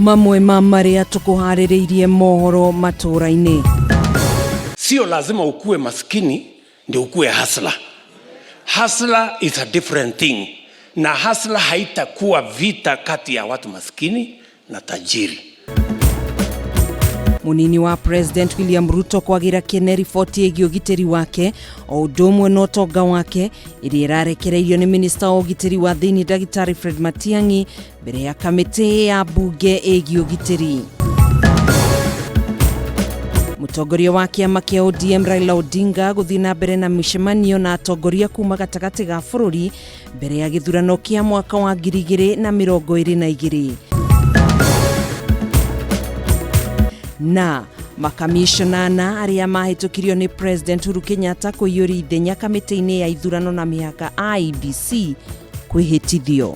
Mamwe ma marĩa tũkũharĩrĩirie mohoro matũũra-inĩ. Sio lazima ukuwe maskini ndio ukuwe hustler. Hustler is a different thing, na hustler haitakuwa vita kati ya watu maskini na tajiri. Mũnini wa President William Ruto kwagĩra kĩene riboti ĩgiĩ ũgitĩri wake o ũndũ ũmwe na ũtonga wake ĩrĩa ĩrarekereirio nĩ minista wa ũgitĩri wa thĩinĩ Ndagĩtarĩ Fred Matiang'i mbere ya kamĩtĩ ya mbunge ĩgiĩ ũgitĩri. Mũtongoria wa kĩama kĩa ODM Raila Odinga gũthiĩ na mbere na mĩcemanio na atongoria kuma gatagatĩ ga bũrũri mbere ya gĩthurano kĩa mwaka wa 2022. Na makamishona ana arĩa mahĩtũkirio nĩ President Uhuru Kenyatta kũiyũria ithenya kamĩtĩ-inĩ ya ithurano na mĩhaka IEBC kwĩhĩtithio.